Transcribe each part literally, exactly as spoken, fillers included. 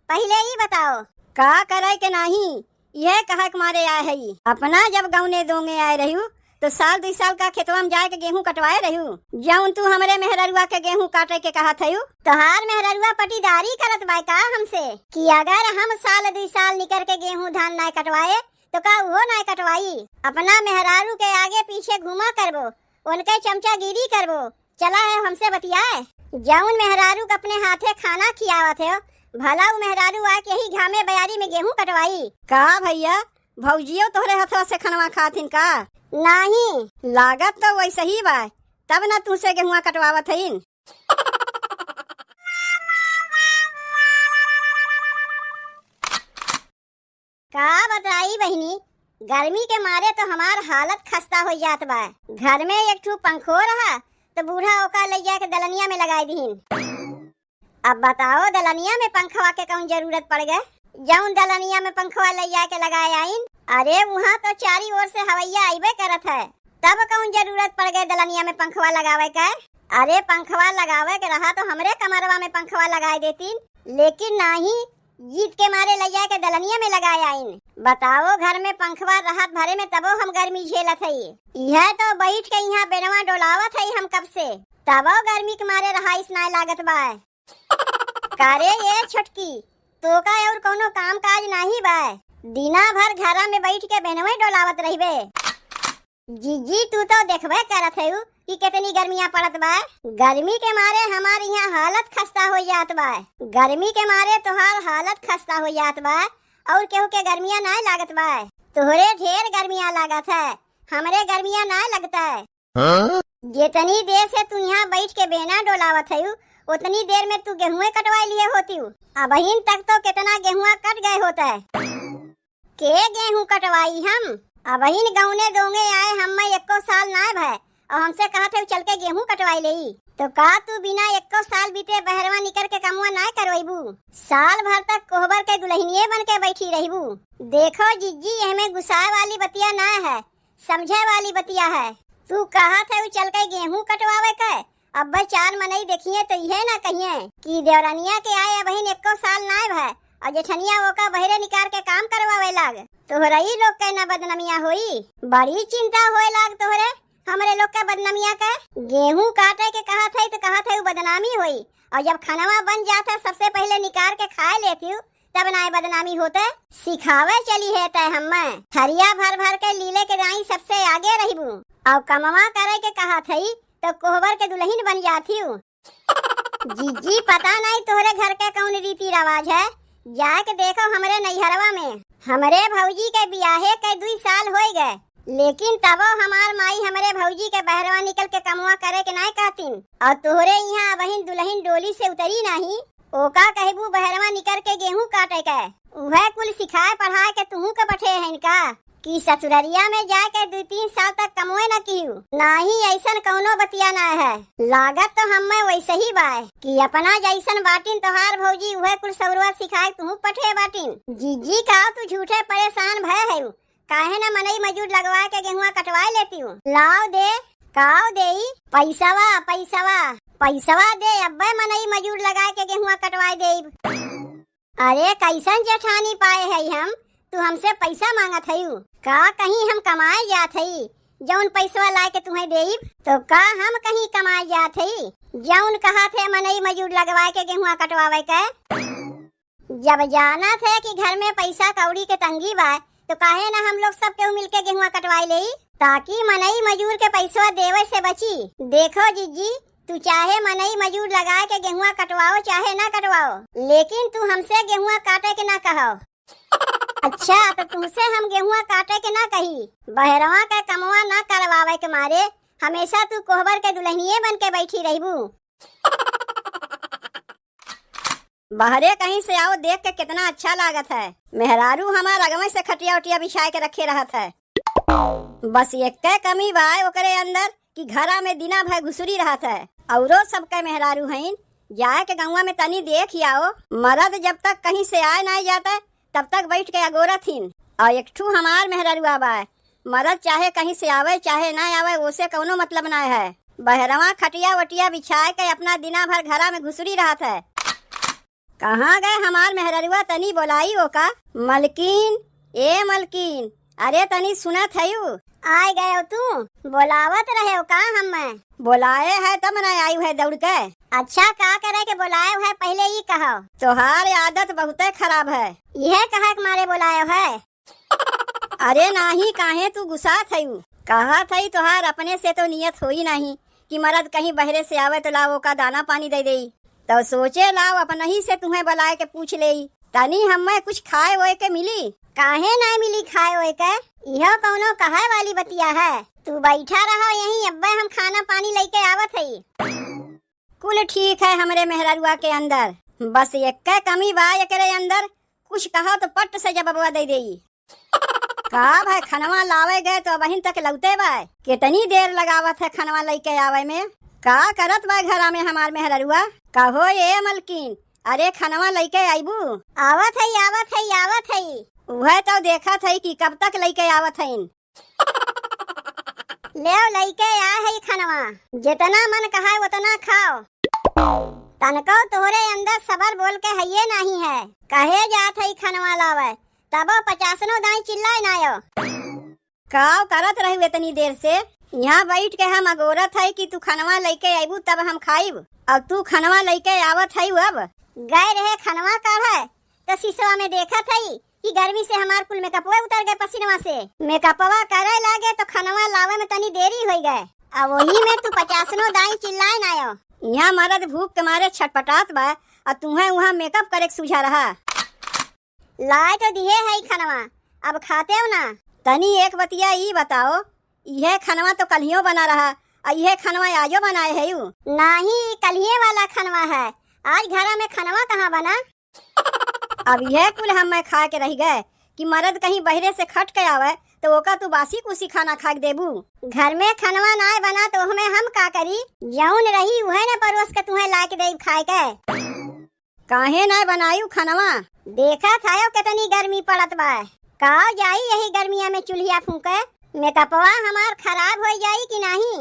पहिले ई बताओ। का करे के नाही, इहे कहे के मारे आए हई। अपना जब गौने दोंगे आए रह्यू, तो साल दुई साल का खेतवा में जाए के गेहूं कटवाए रह्यू। जौन तू हमरे मेहररुआ के गेहूं काटे के कहत हयू, तोहार मेहररुआ पटीदारी करत बाय का हमसे कि अगर हम साल दुई साल निकर के गेहूं धान नाय कटवाए, तो का उहो नाय कटवाई? अपना मेहरारू के आगे पीछे घूमा करबो, उनके चमचागिरी करबो, चला है हमसे बतियाए। जौन मेहरारू के अपने हाथे खाना खियावत हो, भला उ मेहरारू आके यही घामे बयारी में गेहूं कटवाई? का भैया, भौजियो तोहरे हथवा से खनवा खाथिन का? नाही। लागत तो वैसे ही बा, तब ना तुमसे गेहुआ कटवावत हईन। का बताई बहिनी, गर्मी के मारे तो हमार हालत खस्ता हो जात बा। घर में एक ठू पंखो रहा, तो बूढ़ा ओका ले जाके दलनिया में लगाई दीन। अब बताओ, दलनिया में पंखवा के कौन जरूरत पड़ गए, जौन दलनिया में पंखवा ले जाके लगाए आइन? अरे, वहाँ तो चारी ओर से हवैया आइबे करत है, तब कौन जरूरत पड़ गए दलनिया में पंखवा लगावे के? अरे, पंखवा लगावे के रहा तो हमरे कमरवा में पंखवा लगाए देतीन, लेकिन नाही, जीत के मारे ले जाके दलनिया में लगाए आइन। बताओ, घर में पंखवा रहत भरे में तबो हम गर्मी झेलत हई। इहे तो बैठ के इहाँ बेनवा डोलावत हई हम कब से, तबो गर्मी के मारे रहाइस नाय लागत बा। का रे ये छोटकी, तोका और कौनो काम काज नाही बा? दिना भर घरा में बैठ के बेनवे डोलावत रहिबे। जीजी, तू तो देखबे करत हऊ कि कितनी गर्मियाँ पड़त बा। गर्मी के मारे हमार इहाँ हालत खस्ता हो जात बा। गर्मी के मारे तोहार हालत खस्ता हो जात बा, और केहू के गर्मियाँ नाय लागत बा। तोहरे ढेर गर्मियाँ लागत है, हमरे गर्मियाँ नाय लगत है। हाँ? जितनी देर से तू यहाँ बैठ के बेना डोलावत हऊ, उतनी देर में तू गेहुए कटवाए लिए होतीऊ। अबहिन तक तो कितना गेहुआ कट गए होते। के गेहूं कटवाई हम? अबहिन गौने दोंगे आए, हम्मे एक्को साल नाय भय, और हमसे कहत है चल के गेहूं कटवाई लेई। तो का तू बिना एक्को साल बीते बहरवा निकर के कमवा नाय करवैबू? साल भर तक कोहबर के दुल्हनिये बन के बैठी रहबू। देखो जिज्जी, एहमे गुस्साए वाली बतिया नाय है, समझे वाली बतिया है। तू कहत है चल के गेहूं कटवावे के, अब्बे चार मनई देखिए तो इहे ना कहिए कि देवरनिया के आए अबहिन एक्को साल नाय भय, और जेठनिया ओका बहरे निकार के काम करवावे लाग। तोहरई लोग के ना बदनमिया होई, बड़ी चिंता होए लाग तोहरे, हमरे लोग के बदनमिया के। गेहूं काटे के कहत है तो कहत है उ बदनामी होई, और जब खनवा बन जात है सबसे पहले निकार के खाए लेती हूँ, तब नाय बदनामी होते। सिखावे चली है तय हम्मे, थरिया भर भर के लीले के दाई सबसे आगे रहबू, और कमवा करे के कहत हई तो कोहबर के दुल्हन बन जात हऊ। जीजी, पता नाय तोहरे घर के कौन रीति रवाज है, जाके देखो हमरे नैहरवा में। हमरे भौजी के बियाहे के दुई साल होई गए, लेकिन तबो हमार माई हमरे भौजी के बहरवा निकल के कमवा करे के नाय कहतीन। और तोहरे इहाँ अबहिन दुल्हन डोली से उतरी नाही, ओका कहबू बहरवा निकर के गेहूं काटे के। उहे कुल सिखाए पढ़ाए के तुहू के पठे हइन का? कि ससुररिया में जाके दुई तीन साल तक कमवे न किहू। नाही, ऐसन कौनो बतिया ना है। लागत तो हम्मे वैसे ही बाय कि अपना जैसन बाटिन तोहार भौजी, उहे कुल सौरवा सिखाए तुहू पठे बाटिन। जीजी, का तू झूठे परेशान भय है? काहे ना मनई मजूर लगवा के गेहुआ कटवाए लेती हूँ? लाओ दे, काओ देई? पैसवा, पैसवा, पैसवा दे, अब्बे मनई मजूर लगा के गेहुआ कटवाए देब। अरे, कैसन जेठानी पाए है हम, तू हमसे पैसा मांगत हयू? का कहीं हम कमाए जात हई, जौन पैसवा लाए के तुम्हें देब? तो का हम कहीं कमाए जात हई, जौन कहत है मनई मजूर लगवाए के गेहुआ कटवावे के? जब जानत है कि घर में पैसा कौड़ी के तंगी बा, तो काहे ना हम लोग सब केहू मिलके गेहुआ कटवाए लेई, ताकि मनई मजूर के पैसवा देवे से बची। देखो जिज्जी, तू चाहे मनई मजूर लगाए के गेहुआ कटवाओ चाहे ना कटवाओ, लेकिन तू हमसे गेहुआ काटे के ना कहो। अच्छा, तो तुमसे हम गेहुआ काटे के ना कही, बहरवा के कमवा ना करवावे के मारे हमेशा तू कोहबर के दुल्हनिये बन के बैठी रहबू। बहरे कहीं से आओ, देख के कितना अच्छा लागत है। मेहरारू हमार अगवे से खटिया उटिया बिछाए के रखे रहत है। बस एक्के कमी बा ओकरे अंदर कि घरा में दिना भर घुसुरी रहत है। औरो सबके मेहरारू हईन, जाए के गौवा में तनी देख आओ। मरद जब तक कहीं से आए नाय जाता, तब तक बैठ के अगोरत हिन। और एक ठू हमार मेहरारू आवा है, मरद चाहे कहीं से आवे चाहे ना आवे, ओसे कौनो मतलब ना है। बहरवा खटिया वटिया बिछाए के अपना दिना भर घरा में घुसुरी रहत है। कहाँ गए हमार मेहररुआ, तनी बोलाई ओका। मलकिन, ए मलकिन, अरे तनी सुनत हयू? आय गयो तू, बोलावत रहेव का हम्मे? बोलाए है तब न आयु है दौड़ के। अच्छा, का करे के बोलायव है, पहिले ई कहो। तोहार आदत बहुते खराब है। इहे कहे के मारे बोलायव है। अरे नाही, काहे तू गुस्सात हयू? कहत हई तोहार अपने से तो नियत होई नाही कि मरद कहीं बहरे से आवे तो लाओ ओका दाना पानी दे देई। तो सोचे लाओ अपनही से तुहें बुलाए के पूछ लेई, तनी हम्मे कुछ खाए ओए के मिली। काहे ना मिली खाए ओए के? इहो कौनो कहे वाली बतिया है? तू बैठा रहो यहीं, अब्बे हम खाना पानी लेके आवत हई। कुल ठीक है हमरे मेहररुआ के अंदर, बस एक्के कमी बा एकरे अंदर, कुछ कहो तो पट से जबबवा दे देई। का भाई, खनवा लावे गए तो अबहिन तक लौटे बा? कितनी देर लगावत है खनवा लइके आवे में? का करत बा घरा में हमार मेहररुआ? कहो ए मलकिन, अरे खनवा लइके आइबू? आवत है, आवत है, आवत है। उहे तो देखत है कि कब तक लइके आवत हइन। लेव लइके आ है खनवा, जितना मन कहे उतना खाओ। तनको तोहरे अंदर सबर बोल के हइये नाही है, कहे जात है खनवा लावे, तबो पचासनो दाई चिल्लाए नायो। काव करत रही इतनी देर से? यहाँ बैठ के हम अगोरत है कि तू खनवा लइके अइबू तब हम खाइब, और तू खनवा लइके आवत है अब। गए रहे खनवा काढ़े, तो शीशवा में देखत है कि गर्मी से हमार कुल मेकअपवा उतर गए पसीनवा से। मेकअपवा करे लागे तो खनवा लावे में तनी देरी होइ गए। अब वही में तू पचासनो दाई चिल्लाए नायो। यहाँ मरद भूख के मारे छटपटात बा, और तुहें वहाँ मेकअप करे के सूझा रहा। लाए तो दिहे है खनवा, अब खाते हो ना। तनी एक बतिया ई बताओ, इहे खनवा तो कल्हियो बना रहा, और इहे खनवा आजो बनाए है यू? नाही, कल्हिये वाला खनवा है, आज घरा में खनवा कहाँ बना? अब यह कुल हम मैं खा के रह गए कि मरद कहीं बहरे से खट के आवे तो ओका तू बासी कुसी खाना खा के देबू। घर में खनवा नाय बना तो ओहमे हम का करी? जौन रही उहे न परोस के तुहे ला के देब खाए के। काहे नाय बनायू खनवा? देखत हयो कितनी गर्मी पड़त बा। का जाई यही गर्मिया में चूल्हिया फूके? मेकअपवा हमार खराब हो जाई कि नाही?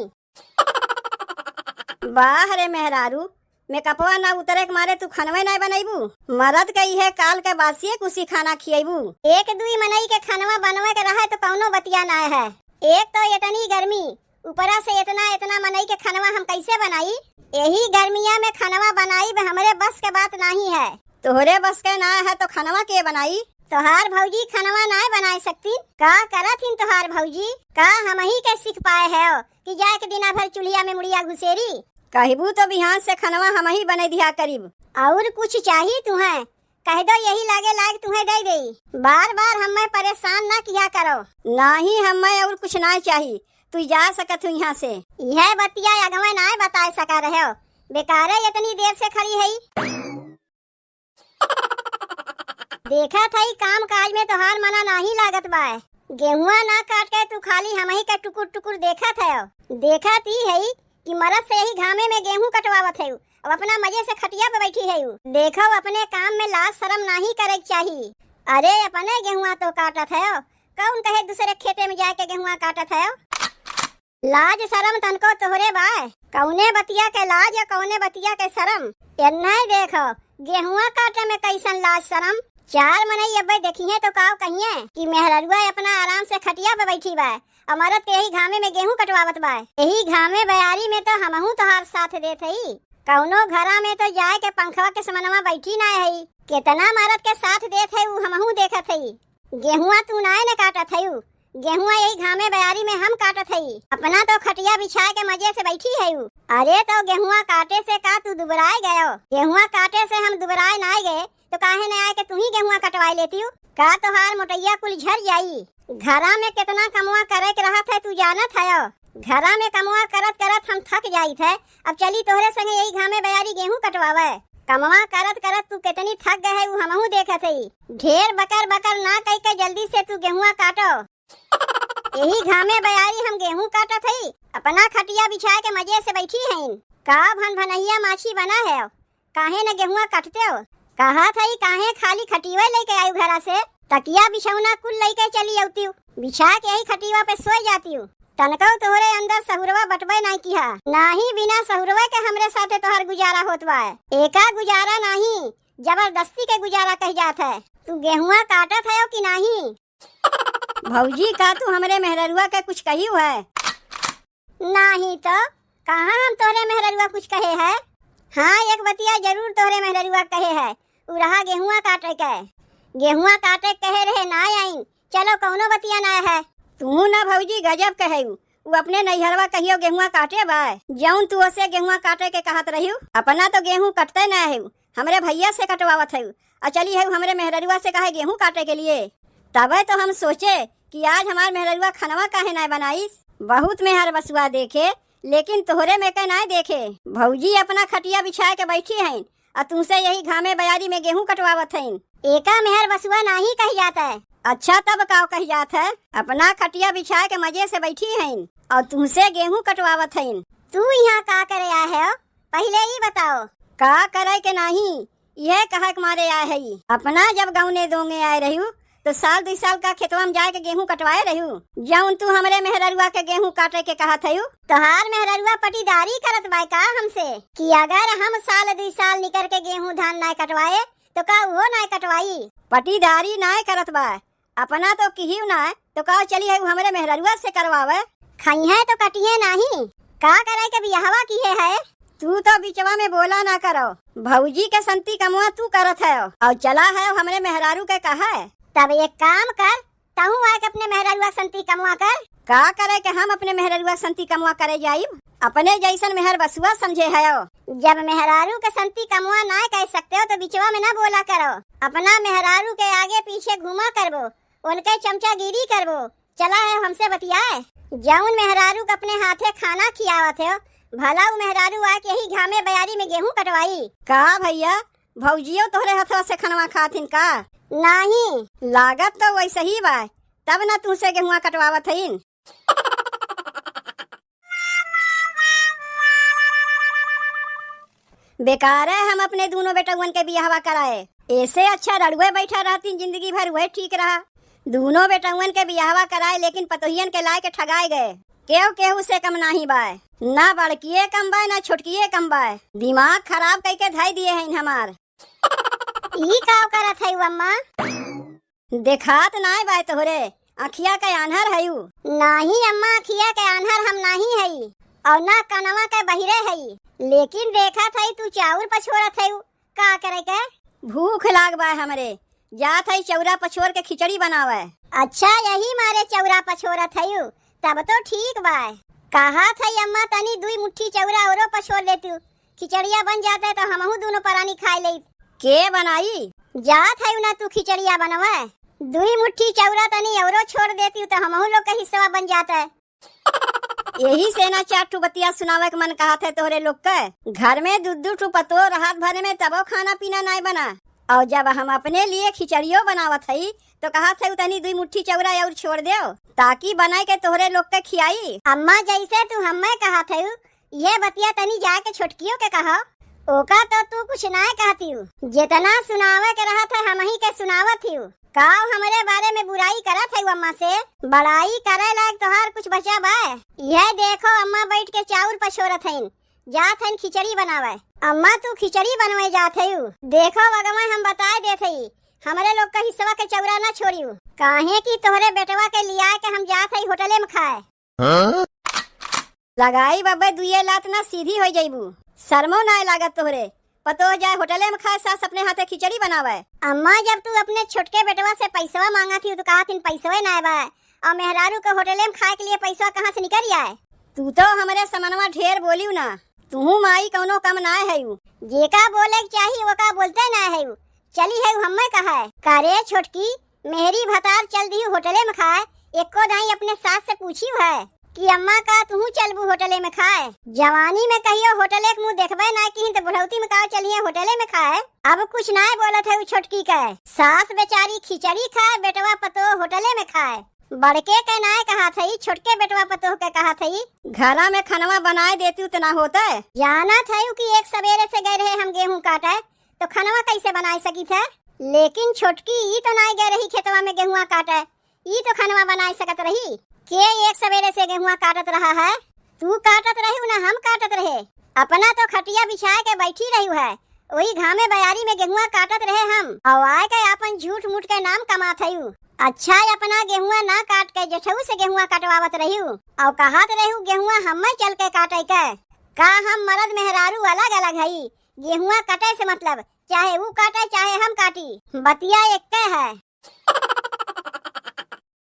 वाह रे मेहरारू, मेकअपवा ना उतरे के मारे तू खनवे नाय बनैबू। मरद के इहे काल के बासिए कुसी खाना खियैबू। एक दुई मनई के खनवा बनवे के रहे तो कौनो बतिया नाय है। एक तो इतनी गर्मी, ऊपरा से इतना, इतना मनई के खनवा हम कैसे बनाई? यही गर्मिया में खनवा बनाई हमरे बस के बात नाही है। तोहरे बस के ना है तो खनवा के बनाई? तोहार भौजी खनवा नाय बनाए सकती? का करत हिन तोहार भौजी? का हमही के सीख पाए है कि जाए के दिना भर चूल्हिया में मुड़िया घुसेरी? कहबू तो बिहान से खनवा हमही बने दिया करीब। और कुछ चाही तुहें? कह दो यही लागे लाग तुहें दे देई। बार बार हमें परेशान ना किया करो। नाही हमें और कुछ ना चाही, तू जा सकत हूँ यहाँ से। यह बतिया अगवे नाय बताए सका रहे हो, बेकारे इतनी देर से खड़ी है। देखत हई काम काज में तोहार मना नाही लागत बाय। गेहुआ ना काट के तू खाली हमही के टुकुर टुकुर देखत हयो। देखत ई हई कि मरद से यही घामे में गेहूं कटवावत हयू, अब अपना मजे से खटिया पे बैठी हयू। देखो अपने काम में लाज शरम नाही करे के चाही। अरे अपने गेहुआ तो काटत हयो, कौन कहे दूसरे खेते में जाके गेहुआ काटत हयो? लाज शरम तनको तोहरे बाय, कौने बतिया के लाज या कौने बतिया के शरम? एन्ने देखो, गेहुआ काटे में कैसन लाज शरम। चार मनई अब्बे देखिहे तो काव कहिए कि मेहररुआ अपना आराम से खटिया पे बैठी बा, और मरद के यही घामे में गेहूं कटवावत बा। यही घामे बयारी में तो हमहू तोहार साथ देत हई। कौनो घरा में तो जाए के पंखवा के समनवा बैठी ना हई। केतना मरद के साथ देत है उ हमहू देखत हई। गेहुआ तू नाय न काटत हयू, गेहुआ यही घामे बयारी में हम काटत हई। अपना तो खटिया बिछाए के मजे से बैठी हयू। अरे तो गेहुआ काटे से का तू दुबराए गयो? गेहुआ काटे से हम दुबराए नाय गए तो काहे न आए के तू ही गेहुआ कटवाए लेतीउ? का तोहार मोटैया कुल झर जाई? घरा में कितना कमवा करे के रहत है तू जानत हयो? घरा में कमवा करत करत हम थक जाइत है। अब चली तोहरे संगे यही घामे बयारी गेहूं कटवावे। कमवा करत करत तू कितनी थक गए है उ हमहू देखत हई। ढेर बकर बकर ना कई के जल्दी से तू गेहुआ काटो। यही घामे बयारी हम गेहूं काटत हई, अपना खटिया बिछाए के मजे से बैठी हईन। का भन भनहिया माछी बना है, काहे न गेहुआ काटते हो? कहत हई काहे खाली खटिया लेके आयु घरा से, तकिया बिछौना कुल लेके चली अउतीउ, बिछा के यही खटिया पे सोए जातीउ। तनको तोहरे अंदर सहुरवा बटबे नाई किहा, नाही बिना सहुरवा के हमरे साथे तोहर गुजारा होत बा। एका गुजारा नाही, जबरदस्ती के गुजारा कहि जात है। तू गेहुआ काटत हयो कि नाहीं? भौजी, का तू हमरे मेहररुआ के कुछ कहियो है? नाहीं तो, कहाँ हम तोहरे मेहररुआ कुछ कहे है? हाँ, एक बतिया जरूर तोहरे मेहररुआ कहे है, उ रहा गेहुआ काटे के। गेहुआ काटे के कहे रहे, ना आइन। चलो, कौनो बतिया ना है। तू ना भौजी, गजब कहेउ। उ अपने नैहरवा कहियो गेहुआ काटे बा, जौन तू ओसे गेहुआ काटे के कहत रहिउ। अपना तो गेहूं कटते ना है, हमरे भैया से कटवावत है। आ चली है हमरे मेहररुआ से कहे गेहूं काटे के लिए। तबे तो हम सोचे कि आज हमार मेहररुआ खनवा काहे ना बनाइस। बहुत मेहर बसुआ देखे, लेकिन तोहरे में के ना देखे। भौजी अपना खटिया बिछाए के बैठी हैं, आ तुमसे यही घामे बयारी में गेहूं कटवावत हईन। एका मेहर बसुआ नाहीं कही जात है। अच्छा, तब काव कही जात है? अपना खटिया बिछाए के मजे से बैठी हईन और तुमसे गेहूं कटवावत हईन। तू यहाँ का करे आए हो, पहिले ई बताओ। का करे के नाहीं, इहे कहे के मारे आए हई। अपना जब गौने दोंगे आए रहिउ, तो साल दुई साल का खेतवा में जाए के गेहूं कटवाए रहिउ, जौन तू हमरे मेहररुआ के गेहूं काटे के कहत हइउ। तोहार मेहररुआ पटीदारी करत बाय का हमसे, कि अगर हम साल दुई साल निकर के गेहूं धान नाय कटवाए, तो का उहो नाय कटवाई? पटीदारी नाय करत बा, अपना तो किहिउ ना, तो का चली है हमरे मेहररुआ से करवावे? खइहे तो कटिहे नाहीं, का करे के बियाहवा किहे है? तू तो बिचवा में बोला ना करो, भौजी के संती कमवा तू करत है और चला है हमरे मेहरारू के कहे। तब एक काम कर, तहू आके अपने मेहररुआ संती कमवा कर। का करे के हम अपने मेहररुआ संती कमवा करे जाइब? अपने जैसन मेहर बसुआ समझे है। जब मेहरारू के संती कमवा ना कह सकते हो तो बिचवा में ना बोला करो, अपना मेहरारू के आगे पीछे घूमा करबो, उनके चमचागिरी करबो। चला है हमसे बतियाए। जौन मेहरारू के अपने हाथे खाना खियावत हो, भला उ मेहरारू आके यही घामे बयारी में गेहूं कटवाई? का भैया, भौजियो तोहरे हथवा से खनवा खाथिन का? नाहीं। लागत तो वैसे ही बा, तब ना तुमसे गेहुआ कटवावत हईन। बेकार है हम अपने दूनो बेटउअन के बियाहवा कराए। ऐसे अच्छा रड़ुए बैठा रहतीन जिंदगी भर, वह ठीक रहा। दूनो बेटउअन के बियाहवा कराए, लेकिन पतोहियन के लाए के ठगाए गए। केहू केहू से कम नाहीं बाय, ना बड़किए कम बाय, ना छोटकिए कम बाय। दिमाग खराब कइके धइ दिए हैं हमार। ई का करत है अम्मा? देखात नाय बाय तोहरे, अखिया के आन्हर हयू। नाहीं अम्मा, अखिया के आन्हर हम नाहीं हई, और ना कनवा के बहिरे हई, लेकिन देखत हई तू चाउर पछोरत हयू, का करे के? भूख लाग बाय हमरे, जात हई चौरा पछोर के खिचड़ी बनावे। अच्छा, यही मारे चौरा पछोरत हयू, तब तो ठीक बाय। कहत हई अम्मा, तनी दुई मुट्ठी चौरा औरो पछोर लेतू, खिचड़िया बन जात है तो हमहू दूनो परानी खाए लेत। के बनाई? जात है ना तू खिचड़िया बनवे। दुई मुट्ठी चौरा तनी औरो छोड़ देती तो हमहू लोग के हिस्सा बन जात है। यही से ना चार ठो बतिया सुनावे के मन कहत है तोहरे लोग के। घर में दू दू ठो पतोह रहत भरे में तबो खाना पीना नाय बना, और जब हम अपने लिए खिचड़ियो बनावत हई तो कहत है तनी दुई मुट्ठी चौरा और छोड़ देव, ताकि बनाए के तोहरे लोग के खियाई। अम्मा, जैसे तू हमें कहत है, ये बतिया तनी जाके छोटकियो के कहो, ओका तो तू कुछ नाय कहतिउ। जितना सुनावे के रहत है, हमही के सुनावत हिउ। काव हमरे बारे में बुराई करत है अम्मा से? बड़ाई करे लायक तोहार कुछ बचा बा? यह देखो, अम्मा बैठ के चाउर पछोरत हईन, जात हईन खिचड़ी बनावे। अम्मा, तू खिचड़ी बनवे जात हईउ? देखो, वगवा हम बताए देत हई, हमरे लोग का हिस्सा के चौरा ना छोड़िउ, काहे कि तोहरे बेटवा के लिया के हम जात हई होटले में खाए। हाँ? लगाई बब्बे दुइये लात ना सीधी होइ जइबू। शर्मो नाय लागत तोहरे। पतोह जाए होटले में खाए, सास अपने हाथे खिचड़ी बनावे। अम्मा, जब तू अपने छोटके बेटवा से पैसवा मांगत ही तो कहत हिन पैसवे नाय बा, और मेहरारू के होटले में खाए के लिए पैसवा कहाँ से निकल आए? तू तो हमरे समनवा ढेर बोलिउ ना, तुहू माई कौनो कम नाय हयू। जेका बोले के चाही ओका बोलते नाय हयू। चली है हम्मे कहे, का रे छोटकी, मेहरी भतार चल दिहु होटले में खाए, एको दाई अपने सास से पूछिउ है कि अम्मा का तुहू चलबू होटले में खाए? जवानी में कहियो होटले के मुंह देखबे ना किहिन त बुढ़ौती में का चलिए होटले में खाए? अब कुछ नाय बोलत है उ छोटकी के, सास बेचारी खिचड़ी खाए, बेटवा पतोह होटले में खाए। बड़के के नाय कहत हई, छोटके बेटवा पतोह के कहत हई। घरा में खनवा बनाए देती त ना होते। जानत हई कि एक सवेरे से गए रहे हम गेहूं काटे, तो खनवा कैसे बनाए सकी थे? लेकिन छोटकी ई तो नाय गए रही खेतवा में गेहुआ काटे, ई तो खनवा बनाए सकत रही। के एक सवेरे से गेहुआ काटत रहा है? तू काटत रही ना हम काटत रहे? अपना तो खटिया बिछाए के बैठी रही है, वही घामे बयारी में गेहुआ काटत रहे हम, और आए के आपन झूठ मूठ के नाम कमात हयू। अच्छा, अपना गेहुआ ना काट के जेठऊ से गेहुआ कटवावत रहियू, और कहत रहू गेहुआ हम्मे चल के काटे के। का हम मर्द मेहरारू अलग अलग हई? गेहुआ कटे से मतलब, चाहे ऊ काटे चाहे हम काटी, बतिया एक्के है।